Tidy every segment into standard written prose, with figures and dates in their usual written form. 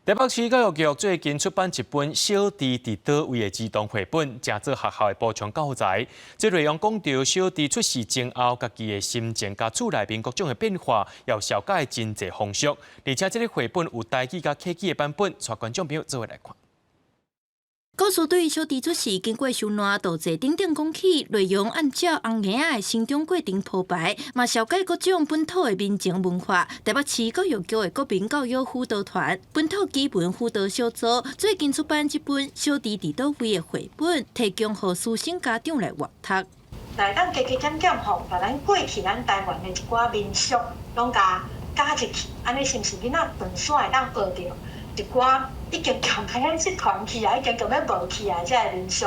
台北市教育局最近出版一本《小豬佇佗位》的兒童繪本，成做學校的補充教材。這內容講著小豬出世前後，家己的心情佮厝內面各種的變化，也有紹介真濟風俗。而且這个繪本有台語佮客語的版本，帶觀眾朋友做伙來看。故事對小豬出世經過受難、鬥濟等等講起，內容按照紅嬰仔的成長過程鋪排，嘛紹介各種本土的民情文化。台北市教育局的國民教育輔導團、本土語文輔導小組最近出版這本《小豬佇佗位》的繪本，提供予師生家長來閱讀。來當加加減減吼，共咱過去咱台灣的一寡民俗攏共加入去，按呢是毋是囡仔轉徙會當學著一寡已經共欲失傳去啊，已經共欲無去啊，這个民俗。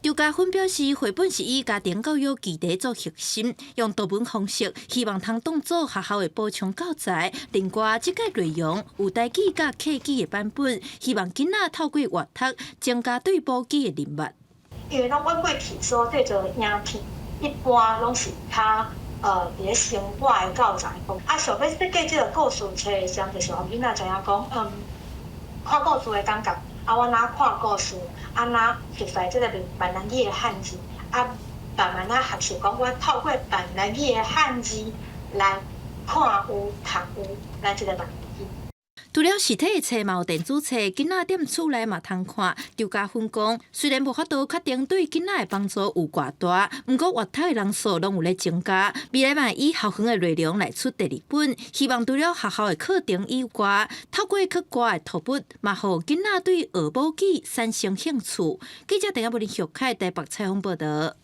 周家芬表示，繪本是以家庭教育基地做核心，用圖文方式，希望通當做學校的補充教材。另外，這个內容有台語佮客語的版本，希望囡仔透過閱讀，增加對母語的認識。因為攏阮過去所製作影片，一般攏是較佇咧生活的教材。啊，想欲設計這个故事冊的時陣，就是予囡仔知影講，看故事的感覺，啊，我若看故事，啊，若熟悉這个閩南語的漢字，啊，慢慢仔學習講，我透過閩南語的漢字來看有讀有咱這个閩南語。除了實體的冊，嘛有電子冊，囡仔踮厝內嘛通看。周家芬講，雖然無法度確定對囡仔的幫助有偌大，毋過閱讀的人數攏有咧增加。未來嘛以校園的內容來出第二本，希望除了學校的課程以外，透過較掛的圖文，嘛予囡仔對學母語產生興趣。記者鄧亞柏林玉凱台北採訪報導。